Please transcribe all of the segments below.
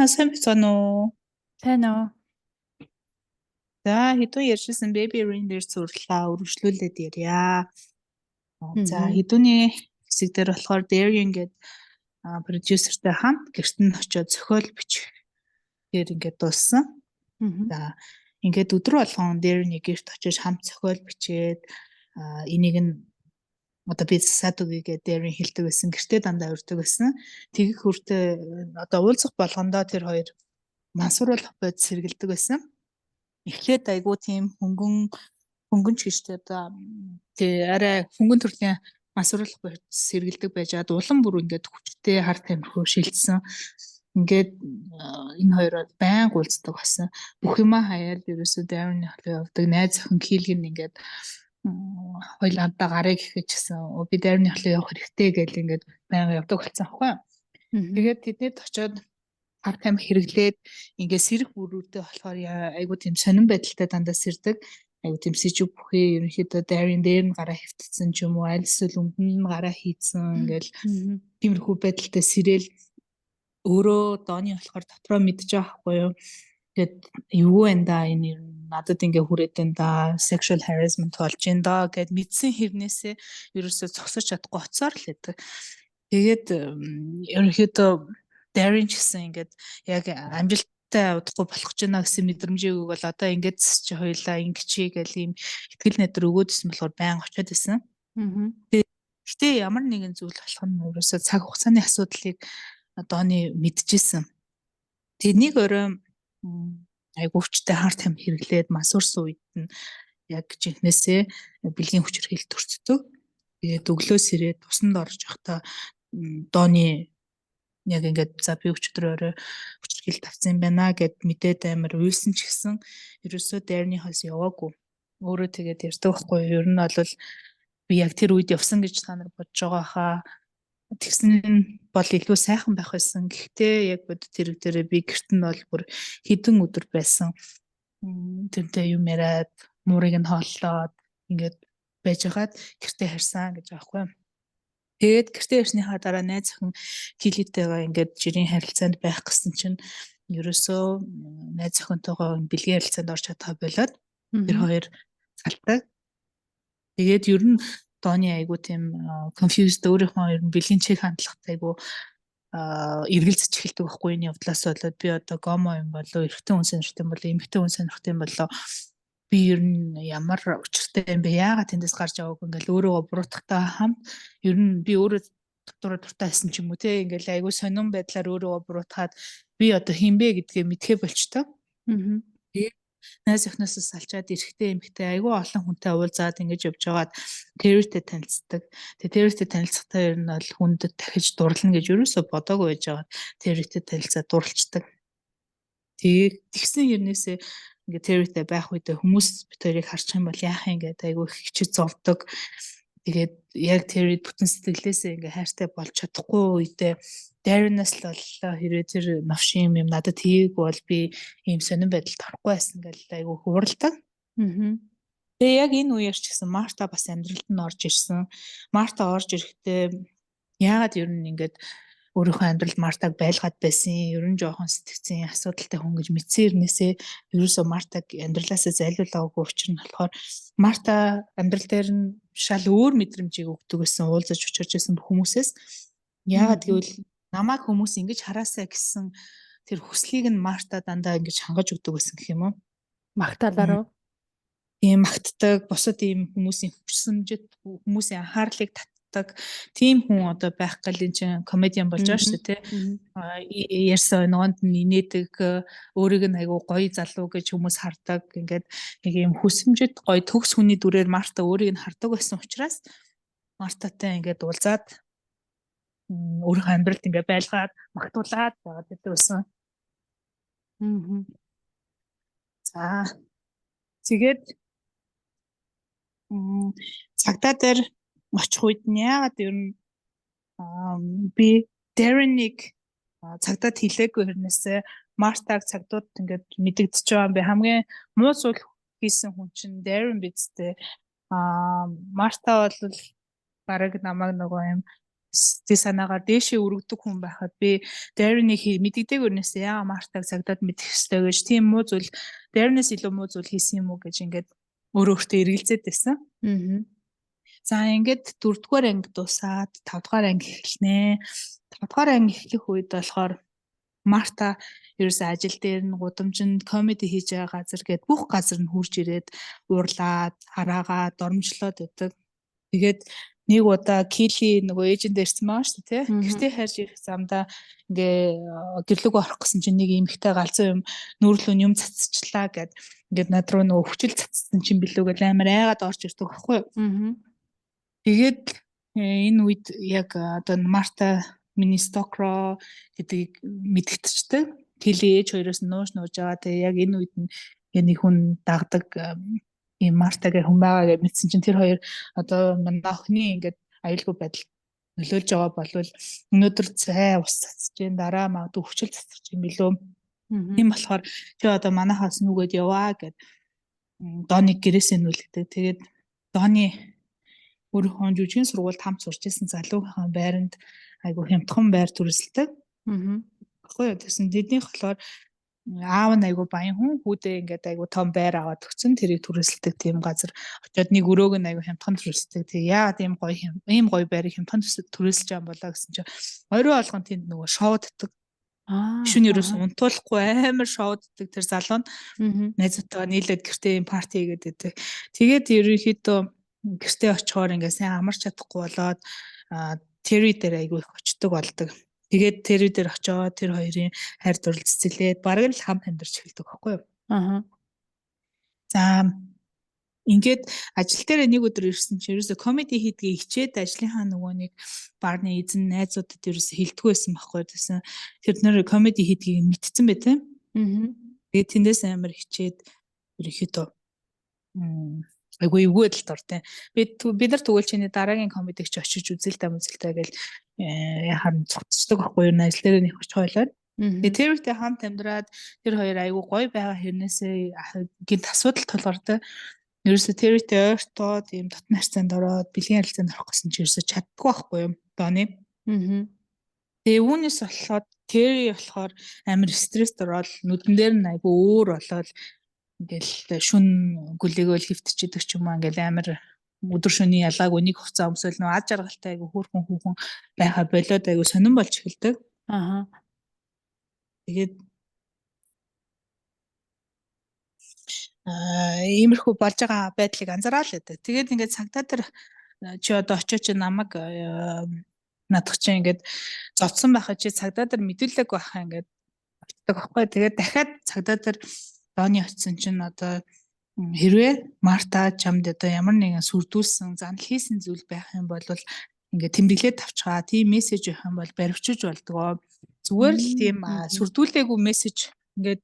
Сайн байцгаана уу? Сайн уу? За, хэдэн ярьжсэн Baby Reindeer зурлаа өргөжлүүлээд ярья. За, хэдүүний хэсэг дээр болохоор Darian гээд продюсертэй хамт гэрт нь очиод зохиол бичих дээр ингээд дууссан. За, ингээд өдөр болгон Darian-ы гэрт очиж хамт зохиол бичээд, энийг нь одоо би засаад өгье гэдэг Darian хэлдэг байсан. Гэртээ дандаа урьдаг байсан. Тэгэх хүртээ одоо уулзах болгондоо тэр хоёр мансууруулах бодис сэргэлдэг байсан. Эхлээд айгүй тийм хөнгөн хөнгөн ч гэжтэй одоо тий арай хөнгөн төрлийн мансууруулах бодис сэргэлдэг байжгаад улам бүр ингээд хүчтэй хар тамхи шилжсэн. Ингээд энэ хоёр бол байнга уулздаг болсон. Бүх юмаа хаяад ерөөсөө Darren халуу явдаг. Найз охин Килгэн ингээд хоёулаа гарыг гэхэд ч гэсэн би Darren халуу явах хэрэгтэй гэл ингээд байнга явдаг болсон аахгүй. Тэгээд тэднийд очиод хар тамхи хэрэглээд ингээд сэрэх бүрүүдтэй болохоор айгуу тийм сонин байдалтай дандаа сэрдэг. Айгуу тийм сэжиг бүхий ерөнхийдөө Darren дээр нь гараа хэвтэлсэн ч юм уу, аль эсвэл өмнө нь гараа хийцэн ингээл тиймэрхүү байдалтай сэрэл өөрөө Доны болохоор дотроо мэдэж байгаа байхгүй юу. Тэгээд юу вэ да, энэ ер нь надад ингээ хүрээд байна да, sexual harassment болж байна да гэд мэдсэн хэрнээсээ ерөөсөө зогсож чадахгүй оцоор л байдаг. Тэгээд ерөнхийдөө Darren ч гэсэн ингээд яг амжилттай удахгүй болох гэж байна гэсэн мэдрэмжийг өгөөл одоо ингээд чи хоёлаа ингэчий гэл ийм итгэл найдар өгөөдсөн болохоор байн очиод байсан. Гэтэ ямар нэгэн зүйл болох нь ерөөсөө цаг хугацааны асуудлыг Доны мэдчихсэн. Тэгээ нэг орой айгуу хүчтэй хар тамхи хэрэглээд мансуурсан үед нь яг жинхнээсээ бэлгийн хүчирхийлэлд төрцдөг. Тэгээд өглөө сэрээд усанд орж явахдаа Доны яг ингээд за би өчигдөр орой хүчирхийлэлт авсан юм байна гэд мэдээд амар уйлсан ч гэсэн ерөөсөө Дарны хойс яваагүй. Өөрөө тэгээд ярьдаг байхгүй юу. Ер нь бол би яг тэр үед явсан гэж та нар бодож байгаа хаа. Тэгсэн нь бол илүү сайхан байх байсан. Гэхдээ яг бодит хэрэг дээрээ би гэрт нь бол бүр хэдэн өдөр байсан. Тэрнтэй юм яриад, муурыг нь хооллоод ингээд байж хагаад гэртээ харьсан гэж байгаа байхгүй юу. Тэгээд гэртээ ирснийхаа дараа найз охин Килитэйгээ ингээд жирийн харилцаанд байх гэсэн чинь ерөөсөө найз охинтойгоо бэлгийн харилцаанд орж чадхаа болоод тэр хоёр салдаг. Тэгээд ер нь Доны айгуу тийм confused, өөрийнхөө ер нь бэлгийн чиг хандлагатай айгуу эргэлзэж эхэлдэг байхгүй энэ явдлаас болоод би одоо гомо юм болоо, эрэгтэй хүн сонирхох юм болоо, эмэгтэй хүн сонирхох юм болоо, би ер нь ямар учиртай юм бэ, яагаад тэндээс гарч яваагүй ингээл өөрийгөө буруутгахтай хамт ер нь би өөрөө дотор дуртай байсан ч юм уу те, ингээл айгуу сонин байдлаар өөрийгөө буруутгаад би одоо хэн бэ гэдгээ мэдхээ болчтой. Тэгээд найз охиноос салчаад эрэгтэй эмэгтэй айгүй олон хүнтэй уулзаад ингэж явж байгаад Территэй танилцдаг. Тэгээ Территэй танилцахдаа ер нь бол хүнд дахиж дурлана гэж ерөөсөө бодоогүй байж байгаад Территэй танилцаад дурлцдаг. Тэгээд тэгсэн хэрнээсээ ингээд Территэй байх үедээ хүмүүс бит хоёрыг харчих юм бол яах юм гээд айгүй их хичээж зовдөг. Тэгээд яг Терри бүтэн сэтгэлээсээ ингээ хайртай болж чадахгүй үедээ Darren-аас л боллоо, хэрвээ тэр новшин юм надад хийгээгүй бол би ийм сонин байдалд орохгүй байсан гэж айгүй хууралдаг. Тэгээ яг энэ үеэр ч гэсэн Марта бас амьдралд нь орж ирсэн. Марта орж ирэхдээ яагаад ер нь ингээд өөрийнхөө амьдралд Мартаг байлгаад байсан, ер нь жоохон сэтгцийн асуудалтай хүн гэж мэдсэн хэрнээсээ ерөөсөө Мартаг амьдралаасаа зайлуулаагүй учир нь болохоор Марта амьдрал дээр нь шал өөр мэдрэмжийг өгдөг гэсэн уулзаж учирч байсан хүмүүсээс. Яагаад гэвэл намайг хүмүүс ингэж хараасаа гэсэн тэр хүслийг нь Марта дандаа ингэж хангаж өгдөг байсан гэх юм уу? Магтаалаар уу? Тийм, магтдаг, бусад ийм хүмүүсийн хүсэмжит, хүмүүсийн анхаарлыг татдаг тийм хүн одоо байх гал энэ чинь комедиан болж байгаа шүү дээ, тий. Ярьсан ногоонд нь инээдэг, өөрийг нь айгуу гоё залуу гэж хүмүүс хардаг. Ингээд нэг ийм хүсэмжит гоё төгс хүний дүрээр Марта өөрийг нь хардаг байсан учраас Мартатай ингээд уулзаад өөрийнхөө амьдралд ингээд байлгаад магтуулаад байгаад байдаг байсан. За, тэгээд цагдаа дээр очих үед нь яагаад ер нь би Darren-ыг цагдаад хэлээгүй хэрнээсээ Мартаг цагдууд ингээд мэдэгдэж байгаа юм бэ. Хамгийн муу зүйл хийсэн хүн чинь Darren биз дээ. Марта бол бараг намайг нөгөө юм Сэтгэл санаагаар дээшээ өргөдөг хүн байхад би Darren-ийг мэддэг өрнөөс яа Мартаг цагдаад мэдэх ёстой гэж тийм муу зүйл Darren-ээс илүү муу зүйл хийсэн юм уу гэж ингээд өөрөө өөртөө эргэлзээд байсан. За ингээд 4-р анги дуусаад 5-р анги эхэлнэ. 5-р анги эхлэх үед болохоор Марта ерөөсөө ажил дээр нь гудамжинд comedy хийж байгаа газар гээд бүх газар нь хурж ирээд уурлаад, хараагаад, доромжлоод байдаг. Тэгээд нэг удаа Кили нөгөө ээжинд ирсэн байгаа шүү дээ, тий. Гэртээ хайрж ирэх замдаа ингээ гэрлүүгөө орох гэсэн чинь нэг эмэгтэй галзуу юм нүүрлөө юм цацчлаа гэд ингээд над руу нөгөө хүчил цацсан чинь билүү гэл амар айгаад орж ирдэг байхгүй юу. Тэгээд энэ үед яг одоо Марта миний stalker гэдгийг мэдгэдэгчтэй. Кили ээж хоёроос нууж нууж байгаа. Тэгээ яг энэ үед нь нэг хүн дагдаг ийм Марта гэх хүн байгаа гэж мэдсэн чинь тэр хоёр одоо манай охины ингээд аюулгүй байдал нөлөөлж байгаа болвол өнөөдөр цай ус цацж гин дараа магадгүй хүчил цацж юм билүү. Тийм болохоор чи одоо манайхаас нүгэд яваа гэд Доныг гэрээсээ нүлгдэг. Тэгээд Доны өөрийнхөө жүжигэн сургуульд хамт сурч исэн залуугийнхаа байранд айгу хямдхан байр түрээсэлдэг. Баггүй юу? Тэгсэн тэднийх болохоор аав нь айгу баян хүн, хүүдээ ингээд айгу том байр аваад өгсөн, тэрийг түрээсэлдэг тийм газар очиод нэг өрөөг нь айгу хямдхан түрээсэлдэг. Тэг яагаад ийм гоё байрыг хямдхан түрээсэлж байгаа юм болоо гэсэн чинь орой болгон тэнд нөгөө шоуддаг. Шүн ерөөс унтуулахгүй амар шоуддаг тэр залуу нь найзуудтайгаа нийлээд гэртээ ийм party хийгээд байдаг. Тэгээд ерөнхийдөө гэртээ очихоор ингээд сайн амарч чадахгүй болоод Терри дээр айгүй их очдөг болдог. Тэгээд Терри дээр очиод тэр хоёрын хайр дурлал цэцэлээд бараг л хамт амьдарч эхэлдэг байхгүй юу? За ингээд ажил дээр нэг өдөр ирсэн чинь ерөөсө comedy хийдгийг хичээд ажлынхаа нөгөө нэг барны эзэн найзуудад ерөөсө хэлдэггүй байсан байхгүй юу? Тэгсэн тэр нэр comedy хийдгийг мэдсэн бай тээ. Тэгээд тэндээс амар хичээд ерөнхийдөө айгүй эвгүй байдалд ор тээ. Бид нар тэгвэл чиний дараагийн comedy-г чи очиж үзэл та мүзэл та гэл яхаар цугцдаг байхгүй юу? Ажил дээр нэг очих ойлоод. Тэгээ Территэй хамт амьдраад тэр хоёр айгүй гоё байгаа хэрнээсээ гинт асуудал тулгардаг. Ерөөсө Территэй ойртоод ийм дотны харьцаанд ороод бэлгийн харилцаанд орох гэсэн чи ерөөсө чаддгүй байхгүй юу? Доны. Тэгээ үүнээс болохоор Терри болохоор амар стресст ороод нүдэн дээр нь айгүй өөр болоод ингээл шүн гүлээгөөл хөвтчихэд ч юм уу ингээл амар өдөр шөнийн ялаагүй нэг хувцас өмсөөл нөө ад жаргалтай айгүй хөөрхөн хүүхэн байха болоод айгүй сонирн болж эхэлдэг. Тэгээд иймэрхүү болж байгаа байдлыг анзаараа л байдаг. Тэгээд ингээд цагдаа тэр чи одоо очиж чи намайг надах чи ингээд зодсон байхад чи цагдаа дээр мэдүүлэг байхаа ингээд очдог байхгүй. Тэгээд дахиад цагдаа дээр Доны очисон чинь одоо хэрвээ Марта чамд одоо ямар нэгэн сүрдүүлсэн, занал хийсэн зүйл байх юм бол ингээд тэмдэглээд тавчгаа, тийм мессеж байх юм бол баривчиж болдгоо. Зүгээр л тийм сүрдүүлээгүй мессеж ингээд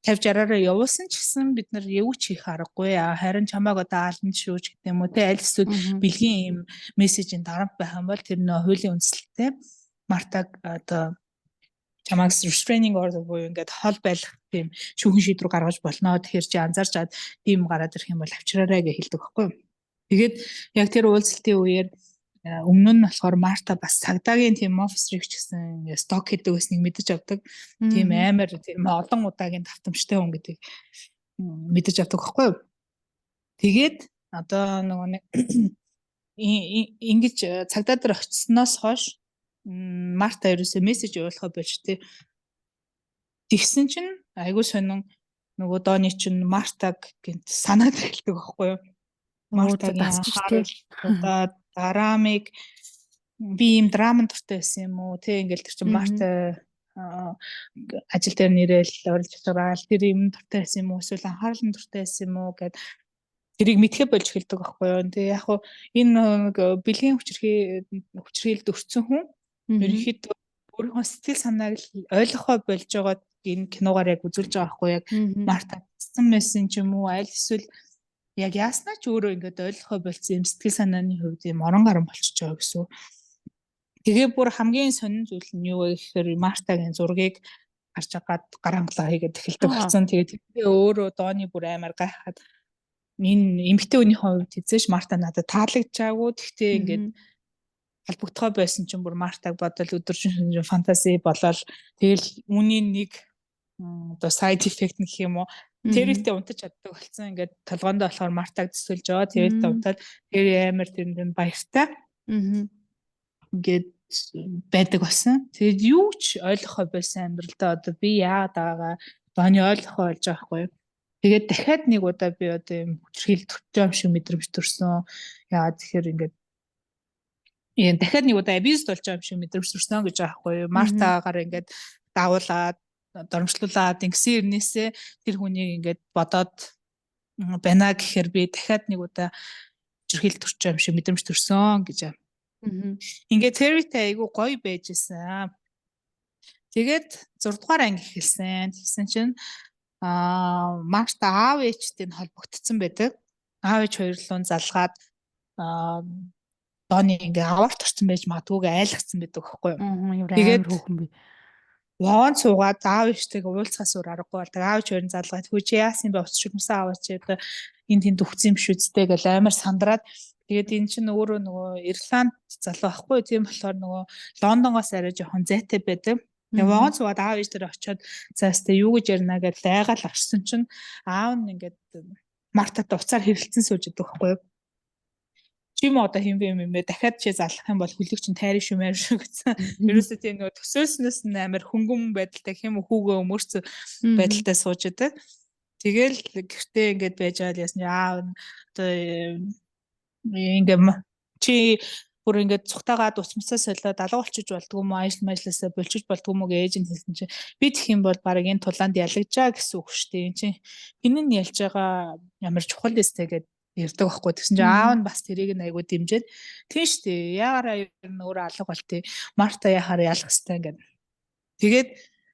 50 60-аараа явуулсан ч гэсэн бид нар юу ч хийх аргагүй. Харин чамааг одоо аална шүү ч гэдэг юм уу те, аль эсвэл бэлгийн ийм мессежийн дарамт байх юм бол тэр нөө хуулийн үндэслэлтэй Мартаг одоо чамааг restraining order буюу ингээд хол байлгах тийм шүүхэн шийдвэр гаргаж болно. Тэгэхээр чи анзаарч чад тийм гараад ирэх юм бол авчраарай гэж хэлдэг байхгүй юу. Тэгээд яг тэр уулзалтын үеэр өмнө нь болохоор Марта бас цагдаагийн тийм офисерыг ч гэсэн сток хийдэг байсныг мэдэж авдаг. Тийм амар тийм олон удаагийн давтамжтай хүн гэдгийг мэдэж авдаг байхгүй юу. Тэгээд одоо нөгөө нэг ингэж цагдаа дээр очсоноос хойш Марта ерөөсөө мессеж явуулахаа болж тээ. Тэгсэн чинь айгүй сонин нөгөө Доны чинь Мартаг гэнт санаад эхэлдэг байхгүй юу? Мартагийн одоо драмыг би ийм драмын дуртай байсан юм уу? Тэ ингээл тэр чинь Марта ажил дээр нэрэл орилж чадраал тэр юм дуртай байсан юм уу? Эсвэл анхаарлын дуртай байсан юм уу гэд тэрийг мэдхэ болж эхэлдэг байхгүй юу? Тэгээ яг хуу энэ нэг бэлгийн хүчирхийлэлд өртсөн хүн ерөнхийдөө өөрийнхөө сэтгэл санааг л ойлгохоо болж байгаа энэ киногаар яг үзүүлж байгаа байхгүй яг Марта цэцэн байсан ч юм уу аль эсвэл яг яаснаа ч өөрөө ингээд ойлгохоо болцсон юм сэтгэл санааны хувьд юм орон гарan болчихж байгаа гэсэн. Тэгээ бүр хамгийн сонин зүйл нь юу вэ гэхээр Мартагийн зургийг харж агаад гар хангалаа хийгээд эхэлдэг болсон. Тэгээ тэгээ өөрөө Доны бүр амар гайхаад энэ эмэгтэй хүнийхээ хувьд хэзээш Марта надад таалагдчаагүй. Тэгтээ ингээд Холбогдохоо байсан чинь бүр Мартаг бодол өдөржин шөнөжин fantasy болоод, тэгэл үүний нэг одоо side effect гэх юм уу, Тэрийтэй унтаж чаддаг болсон. Ингээд толгоондоо болохоор Мартаг төсөөлж байгаа. Тэрийтэй унтаад тэр амар тэрэнд нь баяртай. Ингээд байдаг болсон. Тэгээд юу ч ойлгохоо байсан, амьдралдаа одоо би яагаад байгаагаа Дони ойлгохоо болж байгаа байхгүй юу. Тэгээд дахиад нэг удаа би одоо юм хүчирхийлэл төрж юм шиг мэдрэмж төрсөн. Яагаад тэгэхээр ингээд дахиад нэг удаа abused болж байгаа юм шиг мэдрэмж төрсөн гэж байгаа байхгүй юу. Мартагаар ингээд дагуулад, доромжлуулаад ингэсэн ирнээсээ тэр хүнийг ингээд бодоод байна гэхээр би дахиад нэг удаа хүчирхийлэл төрж байгаа юм шиг мэдрэмж төрсөн гэж. Ингээд Территэй айгу гоё байж исэн. Тэгээд 6 дугаар анги эхэлсэн. Тэгсэн чинь Марта аав ээжтэй нь холбогдсон байдаг. Аав ээж хоёрлуун залгаад Дони ингээ аварт орсон байж магадгүйг айлгцсан байдаг байхгүй юу. Тэгээд амар хүүхэн би. Вагон суугаад аав ээжтэйгээ уулзахаас өөр аргагүй бол. Аав ээж хоёр нь залгаад, хөө, чи яасан бэ, уц шигмсэн аваач, одоо энэ тэнд өгсөн юм шүү дээ гэл амар сандраад. Тэгээд энэ чинь өөрөө нөгөө Ирланд залуу байхгүй, тийм болохоор нөгөө Лондонгоос арай жоохон зайтай байдаг. Тэгээ вагон суугаад аав ээж дээр очиод, за өстэй юу гэж ярина гэж лайгаал очсон чинь аав нь ингээд Мартатай уцаар хэрэлцэн сууж идэг байхгүй юу. Чи юм одоо хин бэ юм бэ, дахиад чи залах юм бол хөлөг чинь тайрын шүмээр шүү гэсэн. Ерөөсөө тийм нөгөө төсөөлснөөс нь амар хөнгөн байдалтай хэм хүүгөө өмөрц байдалтай сууж идэг. Тэгэл гэртээ ингээд байж байгаа л ясны аав нь одоо ингээ чи бүр ингээд цухтаагаад ус мусаа солиод алга болчих болдгоо юм уу, ажил мажлаасаа болчих болдгоо юм уу гэж ээж нь хэлсэн чинь би тэгэх юм бол баг энэ тулаанд ялгажаа гэсэн үг шүү дээ. Энд чинь хэн нь ялж байгаа ямар чухал өстэй гэд ярьдаг байхгүй. Тэгсэн чинь аав нь бас тэрийг нь айгуу дэмжиж, тийм шүү дээ. Яагаараа ер нь өөрөө алга бол тий. Марта яхаар ялах хэвтэй ингээд. Тэгээд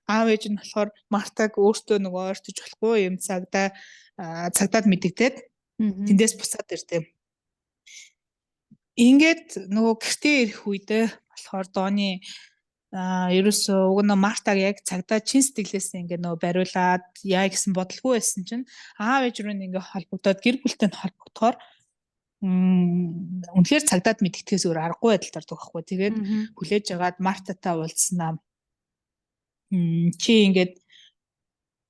аав ээж нь болохоор Мартаг өөртөө нөгөө ойртож болохгүй юм цагдаад мэдэгдээд тэндээс буцаад ирдэг. Ингээд нөгөө гэртээ ирэх үедээ болохоор Дони ерөөсөө уг нь Мартаг яг цагдаа чин сэтгэлээс ингээд нөгөө бариулаад яа гэсэн бодолгүй байсан чинь аав ээж рүү ингээд холбогдоод гэр бүлтэй нь холбогдохоор үнэхээр цагдаад мэдгэдгээс өөр аргагүй байдалд ордог байхгүй. Тэгээд хүлээж агаад Мартатай уулзсанаа чи ингээд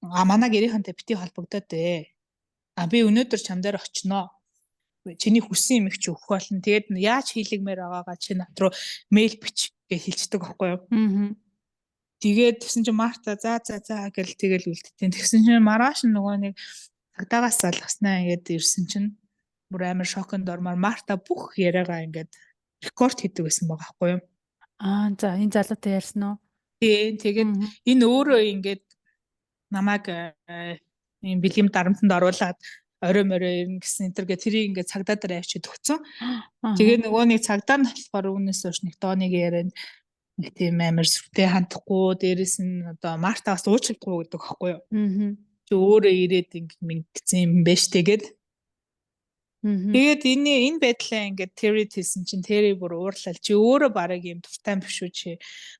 манай гэрийнхэнтэй бити холбогдоод ээ. А би өнөөдөр чам дээр очиноо, чиний хүссэн юмыг чи өгөх болно. Тэгээд яаж хийлгэмээр байгаагаа чи над руу мэйл бич гэж хэлцдэг байхгүй юу? Тэгээд тэгсэн чинь Марта за за за гэл тэгэл үлдтiin. Тэгсэн чинь маргааш нөгөө нэг цагдаагаас залгаснаа ингээд ирсэн чинь бүр амар шоконд ормоор Марта бүх яриагаа ингээд рекорд хийдэг байсан байгаа байхгүй юу? Аа, за, энэ залуутай ярьсан уу? Тий, тэгээд энэ өөрөө ингээд намайг ийм бэлгэм дарамтанд оруулаад орой морой ирнэ гэсэн энэ төр гэ тэрийг ингээд цагдаа дээр авчид өгцөн. Тэгээ нөгөө нэг цагдаа нь болохоор үүнээс хойш нэг Доныг ярианд нэг тийм амар сүртэй хандахгүй, дээрэс нь одоо Мартагаас уучлахгүй гэдэг байхгүй юу. Чи өөрөө ирээд ингээд ингэсэн юм байна штэ гэд. Тэгээд энэ байдлаа ингээд Терри хэлсэн чинь Терри бүр уурлал, чи өөрөө бараг юм дуртай юм биш үү, чи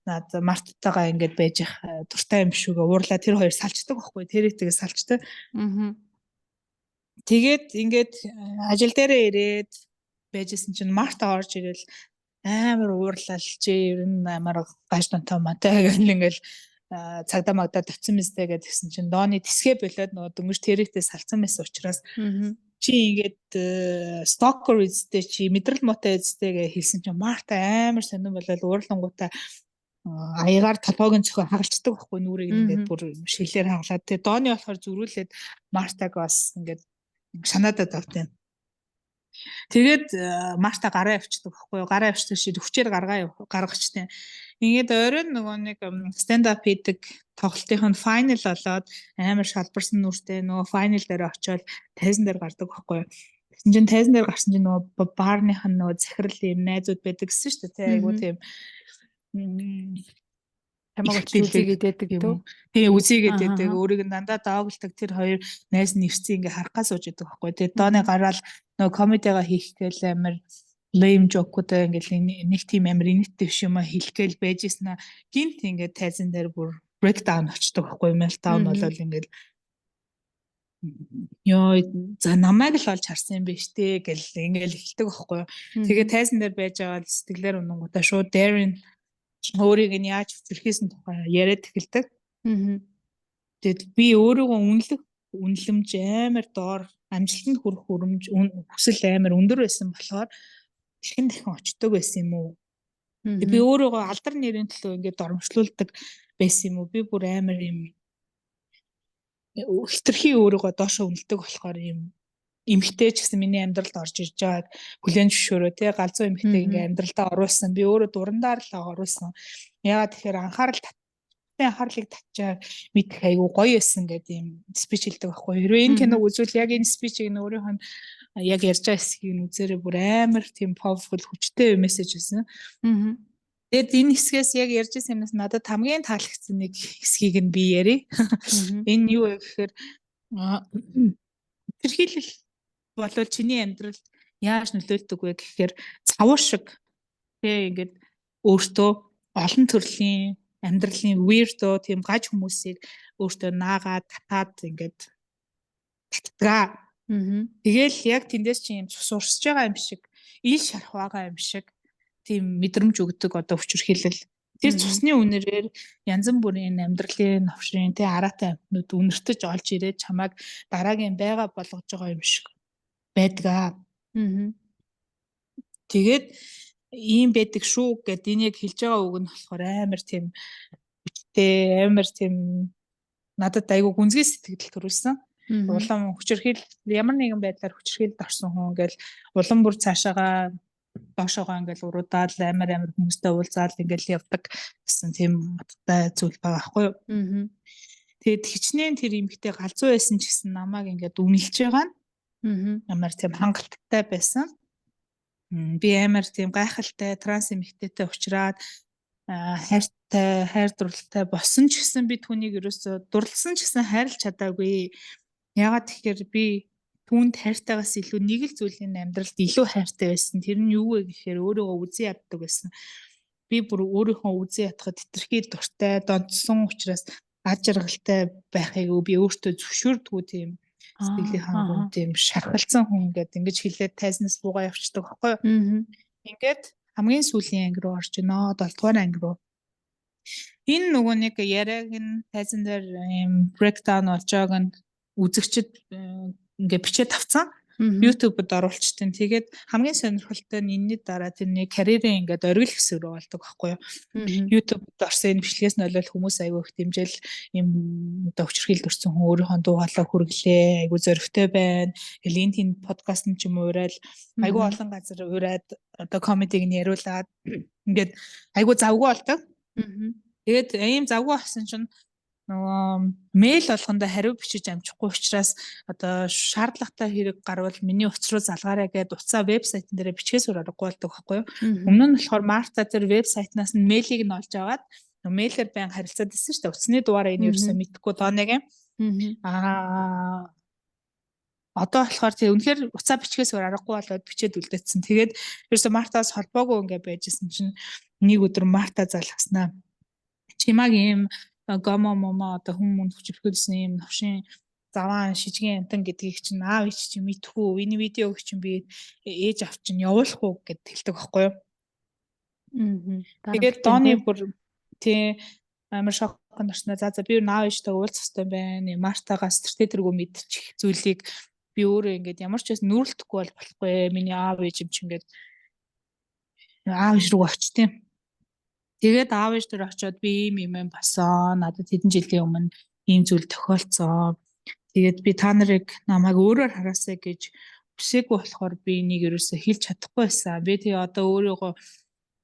над Мартатайгаа ингээд байж их дуртай юм биш үгээ уурлаа, тэр хоёр салчдаг байхгүй, Территэйгээ салчдаг. Тэгээд ингээд ажил дээрээ ирээд байжсэн чинь Марта орж ирэл амар уурлал, чи ер нь амар гаж донтой матай гэл ингээл цагдаа магдаа тавьсан мэстэй гэдгсэн чинь Дони тэсгээ болоод нөгөө дөнгөж Территэй салцсан байсан учраас чи ингээд stalker үстэй, чи мэдрэл муутай үстэй гэж хэлсэн чинь Марта амар сонирн болоод уурлангуудаа аягаар толгойг нь цохио хагалцдаг байхгүй, нүрийг ингээд бүр шилээр хагалаад, тэгээ Дони болохоор зөрүүлээд Мартаг бас ингээд шанаадад автай. Тэгээд Марта гараа явчихдаг байхгүй юу? Гараа явчихдаг шид хүчээр гаргаа гаргачтай. Ингээд оройн нөгөө нэг stand up хийдэг тоглолтын final болоод амар шалбарсан нүртэй нөгөө final дээр очиод тайзан дээр гардаг байхгүй юу? Тэгсэн чинь тайзан дээр гарсан чинь нөгөө баарных нь нөгөө захирал юм найзууд байдаг гэсэн шүү дээ. Тэ айгуу тийм Чамайг очиж үзийгээд байдаг төө. Тийм, үзийгээд байдаг. Өөрийг нь дандаа дооглдог тэр хоёр найз нь ирсэн, ингээ харахаа сууж идэг байхгүй. Тэгээд Доны гараал нөгөө комедигаа хийх гээл амар lame joke-уудаа ингээл нэг тийм амар инээдтэй биш юм а хэлэх гээл байж ийсэн аа гинт ингээд тайзан дээр бүр breakdown очдог байхгүй, meltdown болол ингээд Йоо, за, намайг л олж харсан юм биш үү гэл ингээл эхэлдэг байхгүй юу. Тэгээ тайзан дээр байж байгаа л сэтгэлээр унангуудаа шууд Darren өөрийг нь яаж хүчирхийлсэн тухай яриад эхэлдэг. Тэгээд би өөрийгөө үнэлэх үнэлэмж амар доор, амжилтанд хүрэх хүрэмж хүсэл амар өндөр байсан болохоор дахин дахин очдог байсан юм уу? Би өөрийгөө алдар нэрийн төлөө ингээд доромжлуулдаг байсан юм уу? Би бүр амар юм хэтэрхий өөрийгөө доошоо үнэлдэг болохоор юм эмэгтэй ч гэсэн миний амьдралд орж ирж байгааг хүлээн зөвшөөрөө, тий, галзуу эмэгтэй ингээ амьдралдаа оруулсан. Би өөрөө дурандаар л оруулсан. Яагаад тэгэхээр анхаарал таттай, анхаарлыг татчаа мэдэх айгу гоё байсан гэдэг юм speech хэлдэг байхгүй. Хэрвээ энэ киног үзвэл яг энэ speech ийг нь өөрийнх нь яг ярьж байгаа хэсгийг нь үзээрэй, бүр амар тийм powerful, хүчтэй мессеж байсан. Тэгээд энэ хэсгээс яг ярьж байсан юмнаас надад хамгийн таалагдсан нэг хэсгийг нь би ярья. Энэ юу вэ гэхээр хүчирхийлэл болвол чиний амьдралд яаж нөлөөлдөг вэ гэхээр цавуу шиг, тий, ингээд өөртөө олон төрлийн амьдралын weirdo, тийм гаж хүмүүсийг өөртөө наагаад татаад ингээд татдаг. Тэгэл яг тэндээс чи юм цус урсж байгаа юм шиг, ил шарх байгаа юм шиг тийм мэдрэмж өгдөг одоо хүчирхийлэл. Тэр цусны үнэрээр янз бүрийн амьдралын новшин, тий, араатай амьтнууд үнэртэж олж ирээд чамайг дараагийн байгаа болгож байгаа юм шиг байдаг аа. Тэгээд ийм байдаг шүү гэд энэ яг хэлж байгаа үг нь болохоор амар тийм хүчтэй, амар тийм надад айгүй гүнзгий сэтгэл төрүүлсэн. Улам хүчирхийл, ямар нэгэн байдлаар хүчирхийлэлд орсон хүн ингээл улам бүр цаашаага доошоогоо ингээл уруудаал, амар амар хүмүүстэй уулзаал ингээл явдаг гэсэн тийм утгатай зүйл байгаа байхгүй юу. Тэгээд хичнээн тэр эмэгтэй галзуу байсан ч гэсэн намайг ингээд үнэлж байгаа нь амар тийм хангалттай байсан. Би амар тийм гайхалтай транс эмэгтэйтэй уулзраад хайртай, хайр дурлалтай болсон ч гэсэн би түүнийг ерөөсөө дурлсан ч гэсэн хайрлаж чадаагүй. Яагаад тэгэхээр би түүнд хайртайгаас илүү нэг л зүйлийн амьдралд илүү хайртай байсан. Тэр нь юу вэ гэхээр өөрийгөө үзэн яддаг байсан. Би бүр өөрийнхөө үзэн ядахад хэтэрхий дуртай, донцсон учраас ад жаргалтай байхыг би өөртөө зөвшөөрдгүү, тийм сэтгэлийн хангамж, тийм шархалцсан хүн гэдэг ингэж хэлээд тайзнаас буугаа явчихдаг байхгүй юу. Ингээд хамгийн сүүлийн анги руу орж гинөө, 7 дугаар анги руу. Энэ нөгөө нэг яриаг нь тайзан дээр ийм breakdown болж байгааг нь үзэгчид ингээ бичээд авцсан. YouTube-д оруулчихтин. Тэгээд хамгийн сонирхолтой нь энэний дараа тэрний карьерийн ингээд оргил хэсэг рүү болдог байхгүй юу. YouTube-д орсон энэ бичлэгээс нь болол хүмүүс айгүй их дэмжээл, юм одоо хүчирхийлэлд өртсөн хүн өөрийнхөө дуу хоолой хүргэлээ, айгүй зоригтой байна. Тэгэл энэ тэнд подкаст нь ч юм уурал айгүй олон газар уураад одоо комедиг нь яриулаад ингээд айгүй завгүй болдог. Тэгээд ийм завгүй болсон чинь нөгөө мэйл болгондоо хариу бичиж амжихгүй учраас одоо шаардлагатай хэрэг гарвал миний утас руу залгаарай гэдээ утсаа вебсайтн дээр бичгээс өөр аргагүй болдог байхгүй юу. Өмнө нь болохоор Марта тэр вебсайтнаас нь мэйлийг нь олж аваад мэйлээр байн харилцаад ирсэн шүү дээ. Утасны дугаараа энэ ерөөсөө мэдэхгүй Доныг. Одоо болохоор тэг үнэхээр уцаа бичгээс өөр аргагүй болоод бичээд үлдээсэн. Тэгээд ерөөсөө Мартаас холбоогүй ингээ байжсэн чинь нэг өдөр Марта залгаснаа. Чимаг ийм гомо момо одоо хүн мөн хүчирхийлсэн ийм новшин заваан шижгэн амтан гэдгийг чинь аав ээж чинь мэдхүү. Энэ видеог чинь би ээж аав чинь явуулах уу гэд хэлдэг байхгүй юу. Тэгээд Доны бүр тий амар шоконд орсноо. За за, би аав ээжтэй уулзах хэрэгтэй байна. Мартагаас тэртээ тэргүй мэдчих зүйлийг би өөрөө ингээд ямар ч байсан нүүрлэхгүй бол болохгүй. Миний аав ээж юм чинь ингээд аав ээж рүү очтیں۔ Тэгээд аав ээж дээр очиод би ийм юм юм болсон. Надад хэдэн жилийн өмнө ийм зүйл тохиолдсон. Тэгээд би та нарыг намайг өөрөөр хараасай гэж хүсээгүй болохоор би энийг ерөөсөө хэлж чадахгүй байсан. Би тэгээ одоо өөрийгөө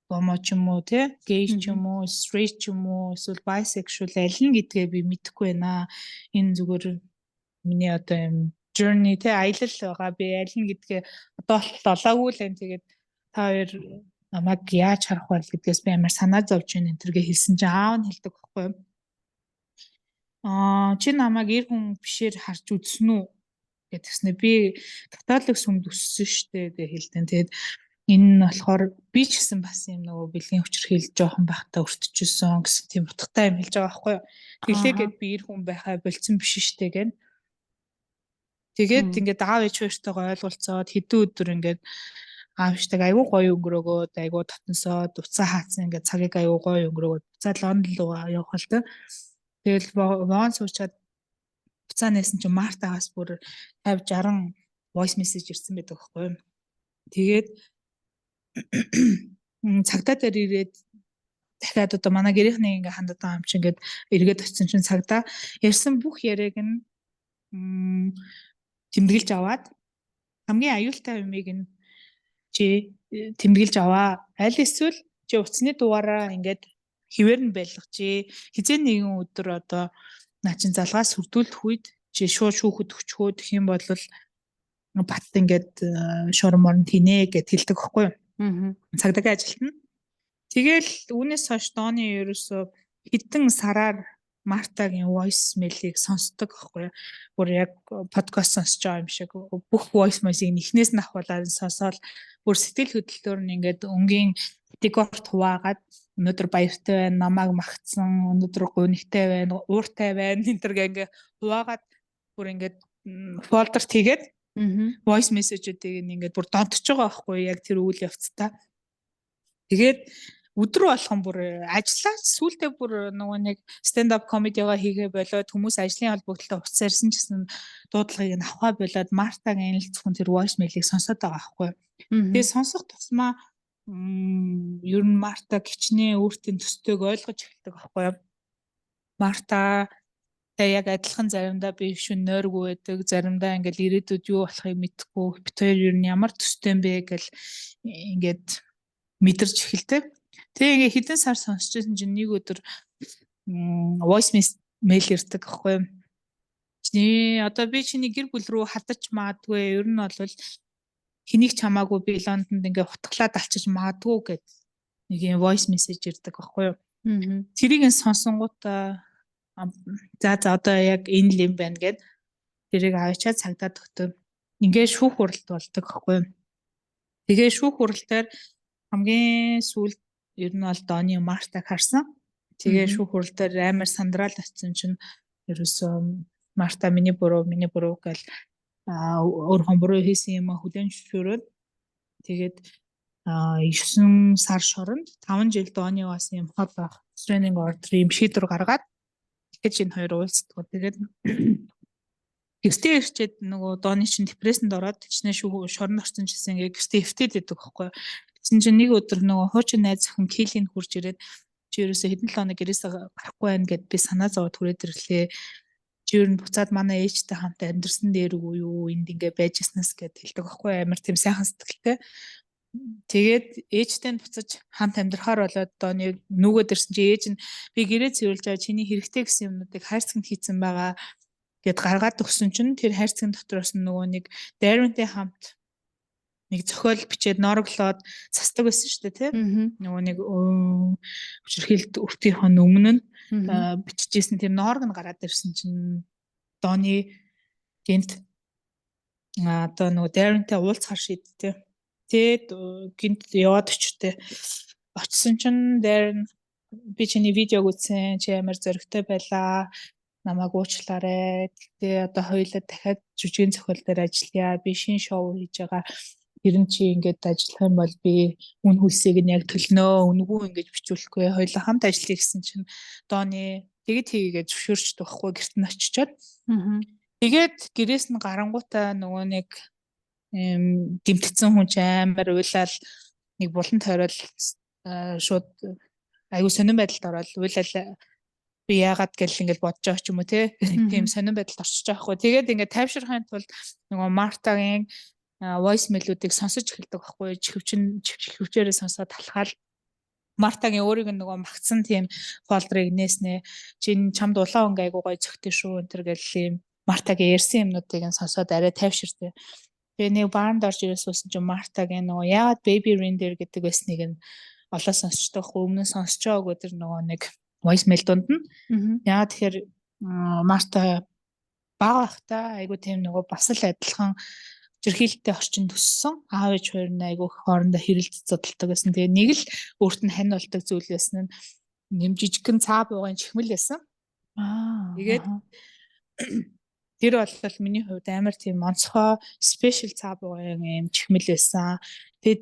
гомо ч юм уу, те, гей ч юм уу, straight ч юм уу, эсвэл bisexual аль нь гэдгээ би мэдэхгүй байна. Энэ зүгээр миний одоо юм journey, те, аялал байгаа. Би аль нь гэдгээ одоо олоогүй л энэ. Тэгээд та хоёр намайг яаж харах вэ гэдгээс би амар санаа зовж байна энэ тэргээ хэлсэн чинь аав нь хэлдэг байхгүй юу? Аа, чи намайг эр хүн бишээр харж үзсэн үү гэдгснэ, би католик сүмд өссөн штэ гэж хэлдэг. Тэгээд энэ нь болохоор би ч гэсэн бас юм нөгөө бэлгийн хүчирхийлэл жоохон байхдаа өртөжсөн гэсэн тийм утгатай юм хэлж байгаа байхгүй юу. Тэглээгээд би эр хүн байхаа болцсон биш штэ гэн. Тэгээд ингээд аав ээж хоёртойгоо ойлголцоод хэдэн өдөр ингээд аав ээжтэйг айгүй гоё өнгөрөөгөөд, айгүй татансоод, уцаа хаацсан, ингээд цагийг айгүй гоё өнгөрөөгөөд буцаад Лондон руу явах л та. Тэгэл вагон суучаад буцаа нээсэн чинь Мартагаас бүр 50 60 voice message ирсэн байдаг байхгүй юу. Тэгээд цагдаа дээр ирээд дахиад одоо манай гэрийнхний ингээ хандаад байгаа юм чи ингээд эргээд очисон чинь цагдаа ярьсан бүх яриаг нь тэмдэглэж аваад, хамгийн аюултай юмыг нь чи тэмдэглэж аваа. Аль эсвэл чи утасны дугаараа ингээд хэвээр нь байлгажээ. Хэзээ нэгэн өдөр одоо наа чин залгаас сүрдүүлэх үед чи шууд шүүхэд өчгөө, гэх юм бол бат ингээд шорон морон тинэ гэд хэлдэг байхгүй юу? Цагдаагийн ажилт нь. Тэгэл үүнээс хойш Доны ерөөсөө хэдэн сараар Мартагийн voice mail-ийг сонсдог байхгүй юу? Бүр яг подкаст сонсож байгаа юм шиг бүх voice mail-ийг эхнээс нь ахуулаад сонсоол, бүр сэтгэл хөдлөлөөр нь ингээд өнгийн категорид хуваагаад, өнөөдөр баяртай байна, намайг магтсан, өнөөдөр гунигтай байна, ууртай байна энэ төр ингээ хуваагаад, бүр ингээд folder хийгээд voice message-үүдийг ингээд бүр донтож байгаа байхгүй яг тэр үйл явцдаа. Тэгээд өдөр болгон бүр ажиллаа сүултээ бүр нөгөө нэг stand up comedy-га хийгээ болоод, хүмүүс ажлын холбогдлоо утас ярьсан ч гэсэн дуудлагыг нь авахаа болоод Мартагийн л зөвхөн тэр voice mail-ыг сонсоод байгаа байхгүй. Тэгээ сонсох тусмаа ер нь Марта гिचнээ өөртөө төстэйг ойлгож эхэлдэг байхгүй юу. Марта тэ яг адилхан заримдаа би шүн нойргүй байдаг, заримдаа ингээл ирээдүйд юу болохыг мэдэхгүй, бит хоёр ер нь ямар төстэй юм бэ гэл ингээд мэдэрч эхэлдэг. Тэгээ ингээ хэдэн сар сонсч байсан чинь нэг өдөр voice mail ирдэг аахгүй юу. Чиний одоо би чиний гэр бүл рүү хадаж магадгүй, ер нь бол хэнийг ч хамаагүй би Лондонд ингээ хутгалаад алчиж магадгүй гэд нэг юм voice message ирдэг аахгүй юу. Тэрийг нь сонсонгуудаа за одоо яг энэ л юм байна гэд тэрийг авчаад цагдаа тогтов. Ингээ шүүх хуралд болдог аахгүй юу. Тэгээ шүүх хурал дээр хамгийн сүүлд ер нь бол Доны Мартаг харсан. Тэгээ шүүх хурал дээр амар сандраал очисон чинь ерөөсөө Марта миний буруу, миний буруу гэл өөрийнхөө буруу хийсэн юм хүлээн зөвшөөрөөд, тэгээд 9 сар шоронд 5 жил Доныгоос юм хол байх restraining order юм шийдвэр гаргаад тэгэхээр энэ хоёр уулздаг. Тэгээд гэртээ ирчээд нөгөө Доны чинь депрессэнд ороод тэгчнээ шүү шоронд орсон чийсэн ингээ гэртээ эвтээд идэг байхгүй. Тэгсэн чинь нэг өдөр нөгөө хуучин найз охин Килийн хурж ирээд, чи ерөөсөө хэдэн 7 хоног гэрээсээ гарахгүй байна гэд би санаа зовоод хүрээд ирлээ. Чи ер нь буцаад манай ээжтэй хамт амьдарсан дээр үгүй юу, энд ингээ байж ирснээс гэд хэлдэг байхгүй, амар тийм сайхан сэтгэлтэй. Тэгээд ээжтэй нь буцаж хамт амьдрахаар болоод Доны нүгэд ирсэн чи ээж нь би гэрээ цэвэрлж байгаа, чиний хэрэгтэй гэсэн юмнуудыг хайрцагт хийцэн байгаа гэд гаргаад өгсөн чинь тэр хайрцагын дотроос нь нөгөө нэг Дарвинтэй хамт нэг зохиол бичээд ноороглоод сасдаг байсан шүү дээ, тий. Нөгөө нэг хүчирхийлэлт өртийнхөө өмнө нь бичижсэн тэр ноорог нь гараад ирсэн чинь Доны гинт одоо нөгөө Дарвинтай уулзахар шийдтээ. Тэгээд гинт яваад очтой. Очисон чинь Дарвин би чиний видеог үзсэн, чи амар зоригтой байлаа, намайг уучлаарай. Тэгтээ одоо хоёулаа дахиад жүжигийн зохиол дээр ажиллая. Би шинэ шоу хийж байгаа. Тэр нь чи ингээд ажиллах юм бол би үн хөлсийг нь яг төлнөө. Үнэгүй ингэж бичүүлэхгүй. Хоёулаа хамт ажиллая гэсэн чинь Доны тэгэд хийгээд зөвшөөрчдөг байхгүй гэрт нь очичоод. Тэгээд гэрээс нь гарангуутаа нөгөө нэг гэмтгцэн хүн чи амар уйлал нэг булан тойрол шууд айгу сонин байдалд ороод уйлал, би яагаад гэл ингээл бодож байгаа ч юм уу те, тийм сонин байдалд орчиж байгаа хгүй. Тэгээд ингээд тайвширхын тулд нөгөө Мартагийн voice mail-үүдийг сонсож эхэлдэг байхгүй, чихвчин чихвчээрээ сонсоод талхаал, Мартагийн өөрийг нь нөгөө магтсан тийм folder ыг нээснэ, чи чамд улаан өнгө айгуу гоё зөгтэй шүү энэ төр гэл юм Мартагийн ярьсан юмнуудыг нь сонсоод арай тайвширтэй. Тэгээ нэг бааранд орж ирээ суусан чинь Мартагийн нөгөө яагаад baby reindeer гэдэг байсныг нь олоо сонсчтой байхгүй, өмнө нь сонсч байгаагүй тэр нөгөө нэг voice mail дунд нь. Яагаад тэгэхээр Марта бага байхдаа айгу тийм нөгөө бас л адилхан хүчирхийлэлтэй орчинд өссөн. Аав ээж хоёр нь айгу хоорондоо хэрэлдэж зодтолдог байсан. Тэгээ нэг л өөрт нь хань болдог зүйл байсан нь нэм жижигхэн цаа буугын чихмэл байсан. Тэгээд Тэр бол миний хувьд амар тийм онцгой special цаа бугын юм чихмэл байсан. Тэгээд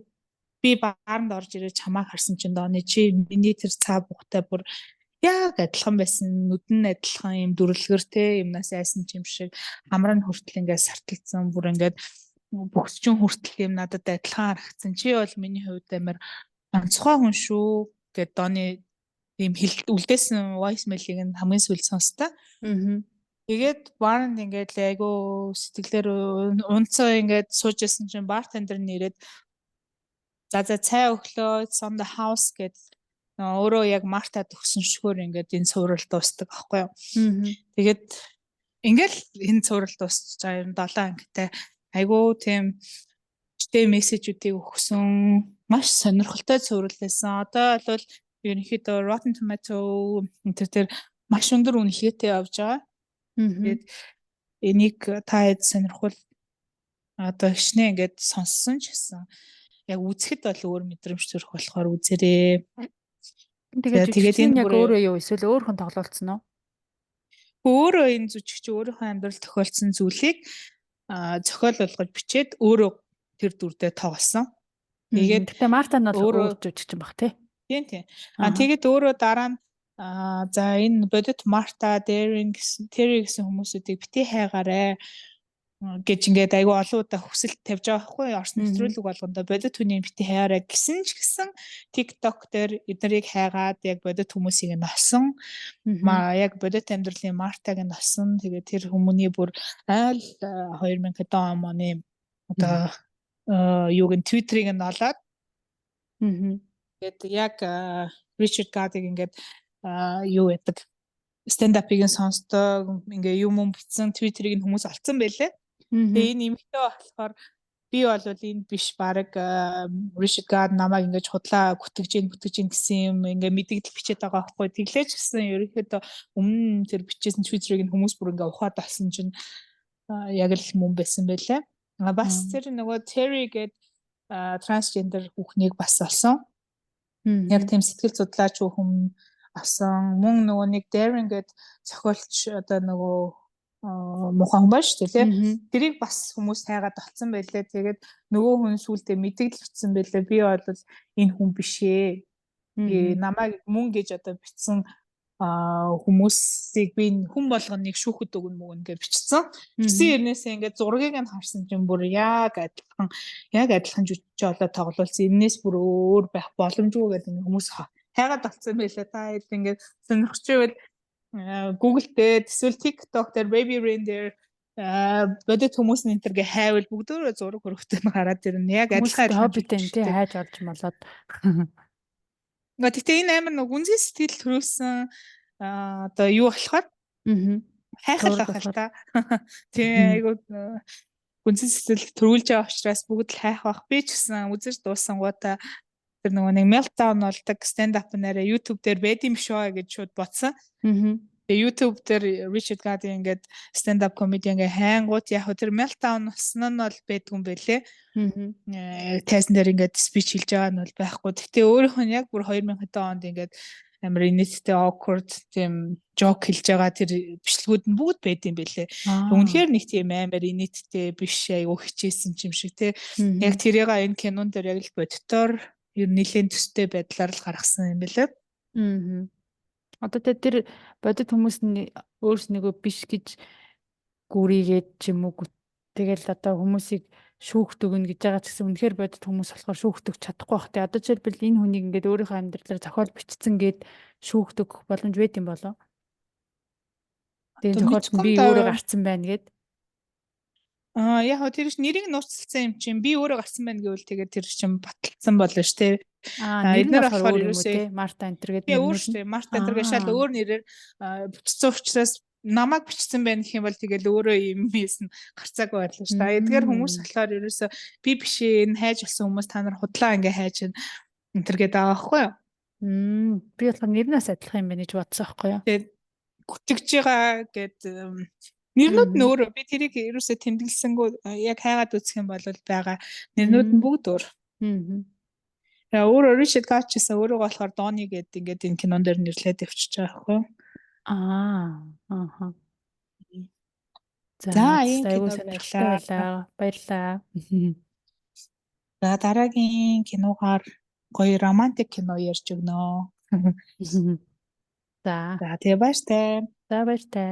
би бааранд орж ирээд чамааг харсан чинь, Дооны, чи миний тэр цаа бугтай бүр яг адилхан байсан. Нүд нь адилхан, юм дүрлгэр те, юмнаас айсан ч юм шиг, хамар нь хүртэл ингээд сарталцсан, бүр ингээд бөгсчөн хүртэл юм надад адилхан харагдсан. Чи бол миний хувьд амар онцгой хүн шүү гэд Дооны ийм хэл үлдээсэн voice mail-ийг нь хамгийн сүүлд сонсдоо. Тэгээд бааранд ингээд айгу сэтгэлээр унцаа ингээд сууж исэн чинь bartender нь ирээд, за за, цай өглөө, it's on the house гэд өөрөө яг Мартад өгсөн шгөөр ингээд энэ цуврал дуустдаг аахгүй юу. Тэгээд ингээл энэ цуврал дуусч байгаа юм, 7 ангитай айгу тийм чтэй message үүдийг өгсөн, маш сонирхолтой цуврал байсан. Одоо бол ерөнхийдөө Rotten Tomato энэ төр маш өндөр үнэлгээтэй явж байгаа. Тэгээд энийг та хэд сонирхвол одоо хичнээн ингээд сонссон ч гэсэн яг үзэхэд бол өөр мэдрэмж төрөх болохоор үзээрэй. Тэгээд тэгээд энэ яг өөрөө юу, эсвэл өөр хүн тоглуулсан уу? Өөрөө энэ жүжигч өөрийнхөө амьдрал тохиолдсон зүйлийг зохиол болгож бичээд өөрөө тэр дүрдээ тоглосон. Тэгээд гэхдээ Марта нь бол өөр жүжигчин баг, тий? Тийм. А тэгээд өөрөө дараа нь за, энэ бодит Марта, Дэрин гэсэн, Терри гэсэн хүмүүсүүдийг бити хайгаарай гэж ингээд айгүй олон удаа хүсэлт тавьж байгаа байхгүй, Орос нэвтрүүлэг болгондоо бодит хүний бити хайгаарай гэсэн ч гэсэн TikTok дээр эднэрийг хайгаад яг бодит хүмүүсийг нь олсон. Маа яг бодит амьдралын Мартаг нь олсон. Тэгээд тэр хүмүүний бүр айл 2000 хэдэн оны одоо юуг нь, Twitter-ыг нь олоод, тэгээд яг Ричард Гадыг ингээд юу яадаг, stand up-ыг нь сонсдог, ингээ юм юм бичсэн Twitter-ыг нь хүмүүс олцсон байлээ. Тэгээ энэ эмэгтэй болохоор би бол энэ биш, баг Ричард Гад намайг ингэж худлаа гүтгэж гин бүтгэж гин гэсэн юм ингээ мэдэгдэл бичээд байгаа байхгүй. Тэглээч гэсэн ерөнхийдөө өмнө тэр бичсэн Twitter-ыг нь хүмүүс бүр ингээ ухаад олсон чинь яг л мөн байсан байлээ. Бас тэр нөгөө Terry гээд трансгендер хүүхнийг бас олсон. Яг тийм сэтгэл судлаач хүн авсан. Мөн нөгөө нэг Darren гээд зохиолч, одоо нөгөө муухай хүн байна шүү дээ, тий. Тэрийг бас хүмүүс хайгаад олцсон байлээ. Тэгээд нөгөө хүн сүүлдээ мэдэгдэл бичсэн байлээ. Би бол энэ хүн биш ээ. Намайг мөн гэж одоо бичсэн хүмүүсийг би хүн болгоныг шүүхэд өгнө мөгнө гэж бичсэн. Тэгсэн хэрнээсээ ингээд зургийг нь харсан чинь бүр яг адилхан, яг адилхан жүжигч олоод тоглуулсан. Энээс бүр өөр байх боломжгүй гэдэг хүмүүс хайгаад олцсон байлаа. Та хэд ингээд сонирхч байвал Google дээр эсвэл TikTok дээр Baby Reindeer, бодит хүмүүс нь энэ төргээ хайвал бүгдөө зураг хөрөгтэй нь гараад ирнэ. Яг адилхан хоббитэй энэ тий хайж олж молоод. Гэхдээ энэ амар нэг үнзээ сэтгэл төрүүлсэн одоо юу болохоор хайхал байх л та. Тий, айгу гүнзгий сэтгэл төрүүлж байгаа учраас бүгд л хайх бах. Би ч гэсэн үзэж дуусангуудаа тэр нөгөө нэг meltdown болдог stand up нэрээ YouTube дээр байд юм шүү гэж шууд бодсон. Тэгээ YouTube дээр Richard Gadi ингээд stand up comedy ингээ хайнгууд яг тэр meltdown болсон нь бол байдгүй юм бэлээ. Тайзан дээр ингээд speech хэлж байгаа нь бол байхгүй. Гэтэ өөрийнх нь яг бүр 2000 хэдэн онд ингээд амар инээдтэй awkward тийм joke хэлж байгаа тэр бичлэгүүд нь бүгд байд юм бэлээ. Үнэхээр нэг тийм амар инээдтэй биш, айгу хичээсэн юм шиг те. Яг тэрийг энэ кинон дээр яг л бодтоор ер нь нэлээд төстэй байдлаар л гаргасан юм бэлээ. Аа. Одоо тэ тэр бодит хүмүүс нь өөрснийгөө биш гэж гүрийгээд ч юм уу, тэгэл одоо хүмүүсийг шүүхт өгнө гэж байгаа ч гэсэн үнэхээр бодит хүмүүс болохоор шүүхт өгч чадахгүй бах. Тэгээ одоо жишээлбэл энэ хүнийг ингээд өөрийнхөө амьдралаар зохиол бичсэн гээд шүүхт өгөх боломж байд юм болов? Тэгээ зохиолч би өөрөө гарцсан байна гэд. Аа, яг хөө тэр нэрийг нууцлсан юм чинь би өөрөө гарсан байна гэвэл тэгээд тэр чинь баталсан болно шүү дээ. Аа, эднэр болохоор өөр юм уу те, Марта Энтер гэдэг нэр өөр шүү дээ. Марта Энтер гэж шал өөр нэрээр бичсэн учраас намайг бичсэн байна гэх юм бол тэгэл өөрөө юм хийсэн гарцаагүй байлаа шүү дээ. Эдгээр хүмүүс болохоор ерөөсө би биш ээ, энэ хайж болсон хүмүүс, та нар худлаа ингээ хайж энэ төр гэдэг байгаа байхгүй юу? Би болохоор нэрнээс адилхан юм байна гэж бодсон байхгүй юу? Тэгээд гүтгэж байгаа гэд нэрнүүд нь өөрөө, би тэрийг ерөөсө тэмдэглэсэнгүү, яг хайгаад үзэх юм бол байгаа. Нэрнүүд нь бүгд өөр. Өөрөө Ричард Гач гэсэн өөрөөгөө болохоор Дони гэдэг ингээд энэ кинон дээр нэрлээд явчихж байгаа байхгүй юу? Аа. Ааха. За За, ийм айгүй кино сонирхолтой байлаа. байлаа. Баярлалаа. За, дараагийн киногаар гоё романтик кино ярьж өгнө. За. За, тэгээ баяртай. За, баяртай.